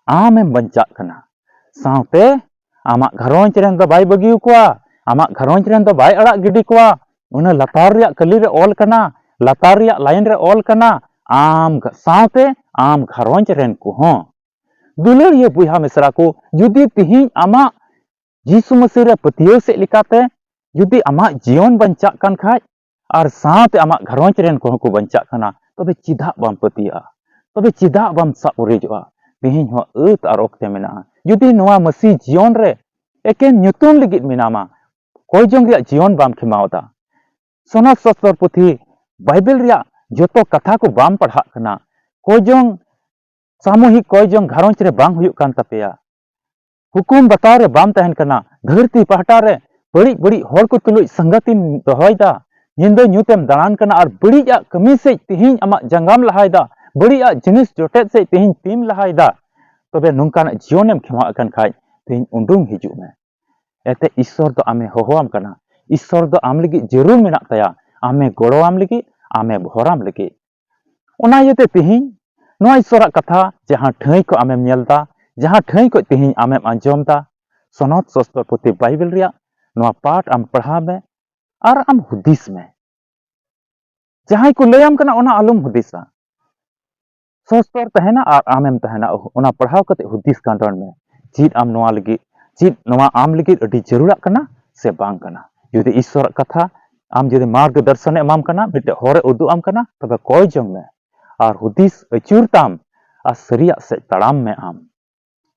ᱟᱢᱮᱢ ᱵᱟᱧᱪᱟᱜ ᱠᱟᱱᱟ᱾ ᱥᱟᱶᱛᱮ ᱟᱢᱟᱜ ᱜᱷᱟᱨᱚᱸᱡᱽ ᱨᱮᱱ ᱫᱚ ᱵᱟᱭ ᱵᱟᱹᱜᱤ ᱠᱚᱣᱟ, ᱟᱢᱟᱜ ᱜᱷᱟᱨᱚᱸᱡᱽ ᱨᱮᱱ ᱫᱚ ᱵᱟᱭ ᱟᱲᱟᱜ ᱜᱤᱰᱤ ᱠᱚᱣᱟ᱾ ᱚᱱᱟ ᱞᱟᱛᱟᱨ ᱨᱮᱭᱟᱜ ᱠᱟᱹᱞᱤ ᱨᱮ ᱚᱞ ᱠᱟᱱᱟ, ᱞᱟᱛᱟᱨ ᱨᱮᱭᱟᱜ ᱞᱟᱭᱤᱱ ᱨᱮ ᱚᱞ ᱠᱟᱱᱟ, ᱟᱢ ᱜᱷ-, ᱥᱟᱶᱛᱮ ᱟᱢ ᱜᱷᱟᱨᱚᱸᱡᱽ ᱨᱮᱱ ᱠᱚᱦᱚᱸ᱾ ᱫᱩᱞᱟᱹᱲᱤᱭᱟᱹ ᱵᱚᱭᱦᱟ ᱢᱤᱥᱨᱟ ᱠᱚ, ᱡᱩᱫᱤ ᱛᱤᱦᱤᱧ ᱟᱢᱟᱜ ᱡᱤᱥᱩ ᱢᱟᱹᱥᱤ ᱨᱮ ᱯᱟᱹᱛᱭᱟᱹᱣ ᱥᱮᱫ ᱞᱮᱠᱟᱛᱮ ᱡᱩᱫᱤ ᱟᱢᱟᱜ ᱡᱤᱭᱚᱱ ᱵᱟᱧᱪᱟᱜ ᱠᱟᱱ ᱠᱷᱟᱡ, ᱟᱨ ᱥᱟᱶᱛᱮ ᱟᱢᱟᱜ ᱜᱷᱟᱨᱚᱸᱡᱽ ᱨᱮᱱ ᱠᱚᱦᱚᱸ ᱠᱚ ᱵᱟᱧᱪᱟᱜ ᱠᱟᱱᱟ, ᱛᱚᱵᱮ ᱪᱮᱫᱟᱜ ᱵᱟᱢ ᱯᱟᱹᱛᱭᱟᱹᱜᱼᱟ? ᱛᱚᱵᱮ ᱪᱮᱫᱟᱜ ᱵᱟᱢ ᱥᱟᱵ ᱩᱨᱤᱡᱚᱜᱼᱟ? ᱛᱤᱦᱤᱧ ᱦᱚᱸ ᱟᱹᱛ ᱟᱨ ᱚᱠᱛᱮ ᱢᱮᱱᱟᱜᱼᱟ᱾ ᱡᱩᱫᱤ ᱱᱚᱣᱟ ᱢᱟᱹᱥᱤ ᱡᱤᱭᱚᱱ ᱨᱮ ᱮᱠᱮᱱ ᱧᱩᱛᱩᱢ ᱞᱟᱹᱜᱤᱫ ᱢᱮᱱᱟᱢᱟ, ᱠᱚᱭ ᱡᱚᱝ ᱨᱮᱭᱟᱜ ᱡᱤᱭᱚᱱ ᱵᱟᱢ ᱠᱷᱮᱢᱟᱣ ᱮᱫᱟ, ᱥᱚᱱᱚᱛ ᱥᱚᱥᱛᱚᱨ ᱯᱩᱛᱷᱤ ᱵᱟᱭᱵᱮᱞ ᱨᱮᱭᱟᱜ ᱡᱚᱛᱚ ᱠᱟᱛᱷᱟ ᱠᱚ ᱵᱟᱢ ᱯᱟᱲᱦᱟᱜ ᱠᱟᱱᱟ, ᱠᱚᱭ ᱡᱚᱝ, ᱥᱟᱢᱩᱦᱤᱠ ᱠᱚᱭ ᱡᱚᱝ ᱜᱷᱟᱨᱚᱸᱡᱽ ᱨᱮ ᱵᱟᱝ ᱦᱩᱭᱩᱜ ᱠᱟᱱ ᱛᱟᱯᱮᱭᱟ, ᱦᱩᱠᱩᱢ ᱵᱟᱛᱟᱣ ᱨᱮ ᱵᱟᱢ ᱛᱟᱦᱮᱱ ᱠᱟᱱᱟ, ᱫᱷᱟᱹᱨᱛᱤ ᱯᱟᱦᱴᱟ ᱨᱮ ᱵᱟᱹᱲᱤᱡ ᱵᱟᱹᱲᱤᱡ ᱦᱚᱲ ᱠᱚ ᱛᱩᱞᱩᱡ ᱥᱟᱝᱜᱟᱛᱤᱢ ᱫᱚᱦᱚᱭᱮᱫᱟ, ᱧᱤᱫᱟᱹ ᱧᱩᱛᱮᱢ ᱫᱟᱬᱟᱱ ᱠᱟᱱᱟ ᱟᱨ ᱵᱟᱹᱲᱤᱡᱟᱜ ᱠᱟᱹᱢᱤ ᱥᱮᱫ ᱛᱮᱦᱮᱧ ᱟᱢᱟᱜ ᱡᱟᱸᱜᱟᱢ ᱞᱟᱦᱟᱭᱮᱫᱟ, ᱵᱟᱹᱲᱤᱡᱟᱜ ᱡᱤᱱᱤᱥ ᱡᱚᱴᱮᱫ ᱥᱮᱫ ᱛᱮᱦᱮᱧ ᱛᱤᱢ ᱞᱟᱦᱟᱭᱮᱫᱟ, ᱛᱚᱵᱮ ᱱᱚᱝᱠᱟᱱᱟᱜ ᱡᱤᱭᱚᱱᱮᱢ ᱠᱷᱮᱢᱟᱣ ᱟᱠᱟᱱ ᱠᱷᱟᱡ ᱛᱮᱦᱮᱧ ᱩᱰᱩᱝ ᱦᱤᱡᱩᱜ ᱢᱮ᱾ ᱮᱱᱛᱮ ᱤᱥᱥᱚᱨ ᱫᱚ ᱟᱢᱮ ᱦᱚᱦᱚᱣᱟᱢ ᱠᱟᱱᱟ᱾ ᱤᱥᱥᱚᱨ ᱫᱚ ᱟᱢ ᱞᱟᱹᱜᱤᱫ ᱡᱟᱹᱨᱩᱲ ᱢᱮᱱᱟᱜ ᱛᱟᱭᱟ᱾ ᱟᱢᱮ ᱜᱚᱲᱚᱣᱟᱢ ᱞᱟᱹᱜᱤᱫ, ᱟᱢᱮ ᱵᱷᱚᱨᱟᱢ ᱞᱟᱹᱜᱤᱫ᱾ ᱚᱱᱟ ᱤᱭᱟᱹᱛᱮ ᱛᱮᱦᱮᱧ ᱱᱚᱣᱟ ᱤᱥᱚᱨᱟᱜ ᱠᱟᱛᱷᱟ ᱡᱟᱦᱟᱸ ᱴᱷᱟᱹᱭ ᱠᱷᱚᱱ ᱟᱢᱮᱢ ᱧᱮᱞ ᱮᱫᱟ, ᱡᱟᱦᱟᱸ ᱴᱷᱟᱹᱭ ᱠᱷᱚᱱ ᱛᱮᱦᱮᱧ ᱟᱢᱮᱢ ᱟᱸᱡᱚᱢ ᱮᱫᱟ, ᱥᱚᱱᱚᱛ ᱥᱚᱥᱛᱚᱨ ᱯᱩᱛᱷᱤ ᱵᱟᱭᱵᱮᱞ ᱨᱮᱭᱟᱜ ᱱᱚᱣᱟ ᱯᱟᱴ ᱟᱢ ᱯᱟᱲᱦᱟᱣ ᱢᱮ ᱟᱨ ᱟᱢ ᱦᱩᱫᱤᱥ ᱢᱮ᱾ ᱡᱟᱦᱟᱸᱭ ᱠᱚ ᱞᱟᱹᱭᱟᱢ ᱠᱟᱱᱟ ᱚᱱᱟ ᱟᱞᱚᱢ ᱦᱩᱫᱤᱥᱟ᱾ ᱥᱚᱥᱛᱚᱨ ᱛᱟᱦᱮᱱᱟ ᱟᱨ ᱟᱢᱮᱢ ᱛᱟᱦᱮᱱᱟ, ᱚᱱᱟ ᱯᱟᱲᱦᱟᱣ ᱠᱟᱛᱮ ᱦᱩᱫᱤᱥ ᱜᱟᱸᱰᱚᱱ ᱢᱮ᱾ ᱪᱮᱫ ᱟᱢ ᱱᱚᱣᱟ ᱞᱟᱹᱜᱤᱫ, ᱪᱮᱫ ᱱᱚᱣᱟ ᱟᱢ ᱞᱟᱹᱜᱤᱫ ᱟᱹᱰᱤ ᱡᱟᱹᱨᱩᱲᱟᱜ ᱠᱟᱱᱟ ᱥᱮ ᱵᱟᱝ ᱠᱟᱱᱟ? ᱡᱩᱫᱤ ᱤᱥᱚᱨᱟᱜ ᱠᱟᱛᱷᱟ ᱟᱢ ᱡᱩᱫᱤ ᱢᱟᱨᱜᱚ ᱫᱚᱨᱥᱚᱱᱮ ᱮᱢᱟᱢ ᱠᱟᱱᱟ, ᱢᱤᱫᱴᱮᱡ ᱦᱚᱨᱮ ᱩᱫᱩᱜ ᱟᱢ ᱠᱟᱱᱟ, ᱛᱚᱵᱮ ᱠᱚᱭ ᱡᱚᱝ ᱢᱮ ᱟᱨ ᱦᱩᱫᱤᱥ ᱟᱹᱪᱩᱨ ᱛᱟᱢ ᱟᱨ ᱥᱟᱹᱨᱤᱭᱟᱜ ᱥᱮᱫ ᱛᱟᱲᱟᱢ ᱢᱮ ᱟᱢ᱾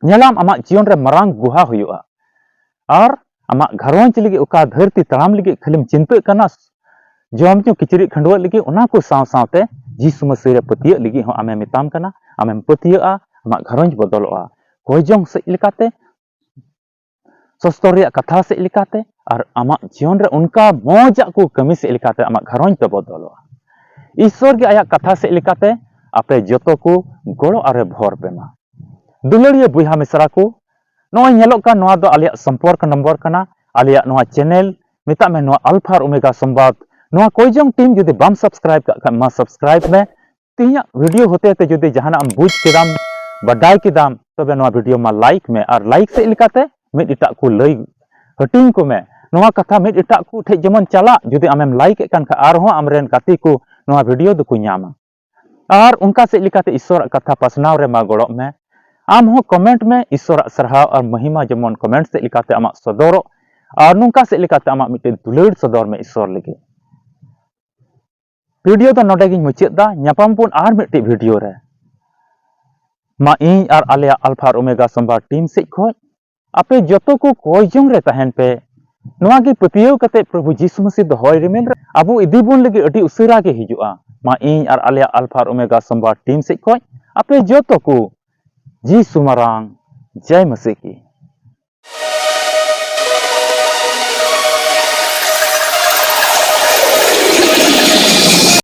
ᱧᱮᱞᱟᱢ ᱟᱢᱟᱜ ᱡᱤᱭᱚᱱ ᱨᱮ ᱢᱟᱨᱟᱝ ᱜᱩᱦᱟ ᱦᱩᱭᱩᱜᱼᱟ᱾ ᱟᱨ ᱟᱢᱟᱜ ᱜᱷᱟᱨᱚᱸᱡᱽ ᱞᱟᱹᱜᱤᱫ ᱚᱠᱟ ᱫᱷᱟᱹᱨᱛᱤ ᱛᱟᱲᱟᱢ ᱞᱟᱹᱜᱤᱫ ᱠᱷᱟᱹᱞᱤᱢ ᱪᱤᱱᱛᱟᱹᱜ ᱠᱟᱱᱟ, ᱡᱚᱢ ᱧᱩ ᱠᱤᱪᱨᱤᱡ ᱠᱷᱟᱹᱰᱣᱟᱹᱜ ᱞᱟᱹᱜᱤᱫ, ᱚᱱᱟ ᱠᱚ ᱥᱟᱶ ᱥᱟᱶᱛᱮ ᱡᱤᱥᱩ ᱢᱟᱹᱥᱤ ᱨᱮ ᱯᱟᱹᱛᱭᱟᱹᱜ ᱞᱟᱹᱜᱤᱫ ᱦᱚᱸ ᱟᱢᱮ ᱢᱮᱛᱟᱢ ᱠᱟᱱᱟ᱾ ᱟᱢᱮᱢ ᱯᱟᱹᱛᱭᱟᱹᱜᱼᱟ, ᱟᱢᱟᱜ ᱜᱷᱟᱨᱚᱸᱡᱽ ᱵᱚᱫᱚᱞᱚᱜᱼᱟ᱾ ᱠᱚᱭ ᱡᱚᱝ ᱥᱮᱫ ᱞᱮᱠᱟᱛᱮ, ᱥᱚᱥᱛᱚᱨ ᱨᱮᱭᱟᱜ ᱠᱟᱛᱷᱟ ᱥᱮᱫ ᱞᱮᱠᱟᱛᱮ, ᱟᱨ ᱟᱢᱟᱜ ᱡᱤᱭᱚᱱ ᱨᱮ ᱚᱱᱠᱟ ᱢᱚᱡᱟᱜ ᱠᱚ ᱠᱟᱹᱢᱤ ᱥᱮᱫ ᱞᱮᱠᱟᱛᱮ ᱟᱢᱟᱜ ᱜᱷᱟᱨᱚᱸᱡᱽ ᱫᱚ ᱵᱚᱫᱚᱞᱚᱜᱼᱟ᱾ ᱤᱥᱚᱨ ᱜᱮ ᱟᱭᱟᱜ ᱠᱟᱛᱷᱟ ᱥᱮᱫ ᱞᱮᱠᱟᱛᱮ ᱟᱯᱮ ᱡᱚᱛᱚ ᱠᱚ ᱜᱚᱲᱚ ᱟᱨᱮ ᱵᱷᱚᱨ ᱯᱮ ᱢᱟ᱾ ᱫᱩᱞᱟᱹᱲᱤᱭᱟᱹ ᱵᱚᱭᱦᱟ ᱢᱤᱥᱨᱟ ᱠᱚ, ᱱᱚᱜᱼᱚᱭ ᱧᱮᱞᱚᱜ ᱠᱟᱱ ᱱᱚᱣᱟ ᱫᱚ ᱟᱞᱮᱭᱟᱜ ᱥᱚᱢᱯᱚᱨᱠ ᱱᱚᱢᱵᱚᱨ ᱠᱟᱱᱟ, ᱟᱞᱮᱭᱟᱜ ᱱᱚᱣᱟ ᱪᱮᱱᱮᱞ, ᱢᱮᱛᱟᱜ ᱢᱮ ᱱᱚᱣᱟ ᱟᱞᱯᱷᱟ ᱟᱨ ᱳᱢᱮᱜᱟ ᱥᱚᱢᱵᱟᱫ᱾ ᱱᱚᱣᱟ ᱠᱚᱭ ᱡᱚᱝ ᱴᱤᱢ ᱡᱩᱫᱤ ᱵᱟᱢ ᱥᱟᱵᱥᱠᱨᱟᱭᱤᱵ ᱠᱟᱜ ᱠᱷᱟᱱ ᱢᱟ ᱥᱟᱵᱥᱠᱨᱟᱭᱤᱵ ᱢᱮ᱾ ᱛᱮᱦᱮᱧᱟᱜ ᱵᱷᱤᱰᱤᱭᱳ ᱦᱚᱛᱮ ᱛᱮ ᱡᱩᱫᱤ ᱡᱟᱦᱟᱱᱟᱜ ᱮᱢ ᱵᱩᱡᱽ ᱠᱮᱫᱟᱢ, ᱵᱟᱰᱟᱭ ᱠᱮᱫᱟᱢ, ᱛᱚᱵᱮ ᱱᱚᱣᱟ ᱵᱷᱤᱰᱤᱭᱳ ᱢᱟ ᱞᱟᱭᱤᱠ ᱢᱮ ᱟᱨ ᱞᱟᱭᱤᱠ ᱥᱮᱫ ᱞᱮᱠᱟᱛᱮ ᱢᱤᱫ ᱮᱴᱟᱜ ᱠᱚ ᱞᱟᱹᱭ ᱦᱟᱹᱴᱤᱧ ᱠᱚᱢᱮ᱾ ᱱᱚᱣᱟ ᱠᱟᱛᱷᱟ ᱢᱤᱫ ᱮᱴᱟᱜ ᱠᱚ ᱴᱷᱮᱡ ᱡᱮᱢᱚᱱ ᱪᱟᱞᱟᱜ, ᱡᱩᱫᱤ ᱟᱢᱮᱢ ᱞᱟᱭᱤᱠ ᱮᱫ ᱠᱟᱱ ᱠᱷᱟᱱ ᱟᱨᱦᱚᱸ ᱟᱢᱨᱮᱱ ᱜᱟᱛᱮ ᱠᱚ ᱱᱚᱣᱟ ᱵᱷᱤᱰᱤᱭᱳ ᱫᱚᱠᱚ ᱧᱟᱢᱟ᱾ ᱟᱨ ᱚᱱᱠᱟ ᱥᱮᱫ ᱞᱮᱠᱟᱛᱮ ᱤᱥᱚᱨᱟᱜ ᱠᱟᱛᱷᱟ ᱯᱟᱥᱱᱟᱣ ᱨᱮ ᱢᱟ ᱜᱚᱲᱚᱜ ᱢᱮ᱾ ᱟᱢ ᱦᱚᱸ ᱠᱚᱢᱮᱱᱴ ᱢᱮ, ᱤᱥᱚᱨᱟᱜ ᱥᱟᱨᱦᱟᱣ ᱟᱨ ᱢᱚᱦᱤᱢᱟ ᱡᱮᱢᱚᱱ ᱠᱚᱢᱮᱱᱴ ᱥᱮᱫ ᱞᱮᱠᱟᱛᱮ ᱟᱢᱟᱜ ᱥᱚᱫᱚᱨᱚᱜ, ᱟᱨ ᱱᱚᱝᱠᱟ ᱥᱮᱫ ᱞᱮᱠᱟᱛᱮ ᱟᱢᱟᱜ ᱢᱤᱫᱴᱮᱱ ᱫᱩᱞᱟᱹᱲ ᱥᱚᱫᱚᱨ ᱢᱮ ᱤᱥᱚᱨ ᱞᱟᱹᱜᱤᱫ᱾ ᱵᱷᱤᱰᱤᱭᱳ ᱫᱚ ᱱᱚᱰᱮ ᱜᱤᱧ ᱢᱩᱪᱟᱹᱫ ᱫᱟ᱾ ᱧᱟᱯᱟᱢ ᱵᱚᱱ ᱟᱨ ᱢᱤᱫᱴᱤᱡ ᱵᱷᱤᱰᱤᱭᱳ ᱨᱮ᱾ ᱢᱟ ᱤᱧ ᱟᱨ ᱟᱞᱮᱭᱟᱜ ᱟᱞᱯᱷᱟ ᱟᱨ ᱳᱢᱮᱜᱟ ᱥᱚᱢᱵᱟᱫ ᱴᱤᱢ ᱥᱮᱫ ᱠᱷᱚᱡ ᱟᱯᱮ ᱡᱚᱛᱚ ᱠᱚ ᱠᱚᱭ ᱡᱚᱝ ᱨᱮ ᱛᱟᱦᱮᱱ ᱯᱮ᱾ ᱱᱚᱣᱟ ᱜᱮ ᱯᱟᱹᱛᱭᱟᱹᱣ ᱠᱟᱛᱮ ᱯᱨᱚᱵᱷᱩ ᱡᱤᱥᱩ ᱢᱟᱹᱥᱤ ᱫᱚᱦᱚᱭ ᱨᱤᱢᱤᱞ ᱨᱮ ᱟᱵᱚ ᱤᱫᱤ ᱵᱚᱱ ᱞᱟᱹᱜᱤᱫ ᱟᱹᱰᱤ ᱩᱥᱟᱹᱨᱟ ᱜᱮ ᱦᱤᱡᱩᱜᱼᱟ᱾ ᱢᱟ ᱤᱧ ᱟᱨ ᱟᱞᱮᱭᱟᱜ ᱟᱞᱯᱷᱟ ᱟᱨ ᱳᱢᱮᱜᱟ ᱥᱚᱢᱵᱟᱫ ᱴᱤᱢ ᱥᱮᱫ ᱠᱷᱚᱡ ᱟᱯᱮ ᱡᱚᱛᱚ ᱠᱚ ᱡᱤᱥᱩ ᱢᱟᱨᱟᱝ ᱡᱟᱭ ᱢᱟᱹᱥᱤ ᱠᱤ᱾